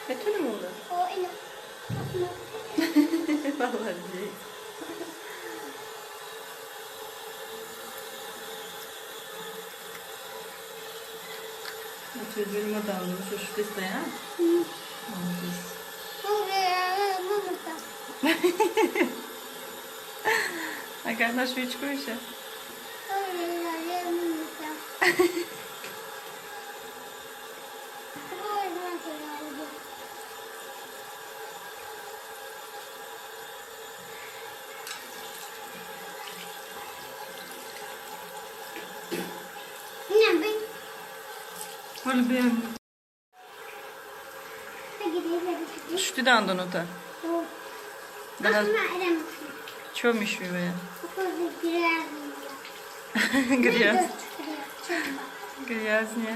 Метонем онда? Молодец. Чуҷури мо давнушу шудистая? Молодец. Агар нашуи чӣ меша? Шути дандонота? Чё мешуи? Грязь. Грязня.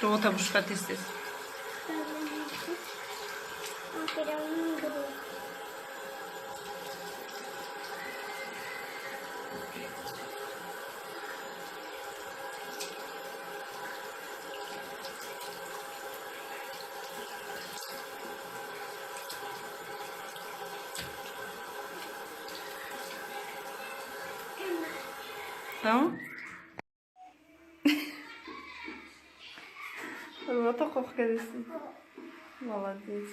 Рота бушхатистес. Tamam. Рота қоқкадеси. Молодец.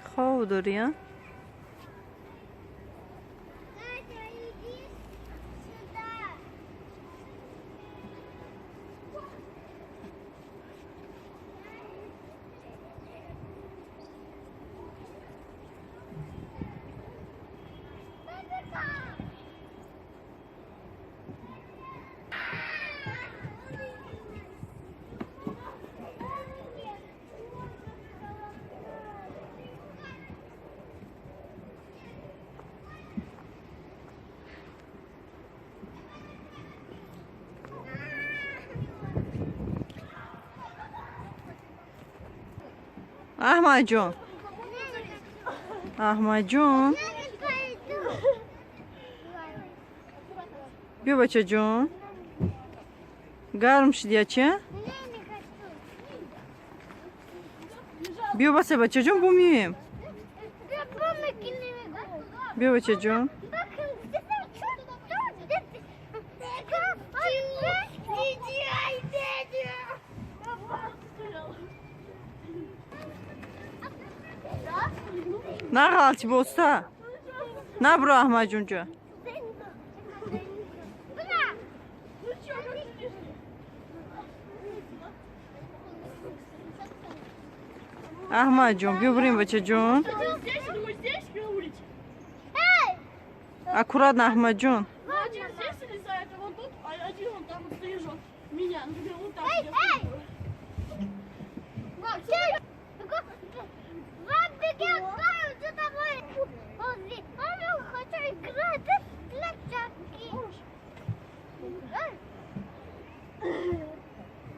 Хов дорӣ, а? Аҳмадҷон, Аҳмадҷон, биё, бачаҷон, гарм шидия чи? Биё, баса, бачаҷон, бо меоем. Биё, бачаҷон. Нағалти боста. Набро, Аҳмадҷонҷа. Аҳмадҷон, биё бурем, бачаҷон. Аккуратно, Аҳмадҷон. Один здесь залезает, а вон тут, а один вон там вот стрижет меня. Например, вот так. Эй, эй!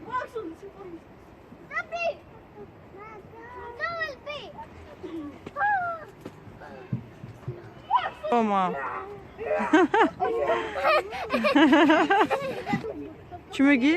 Макс, он до сих пор не Ома. Чӣ мегӣ?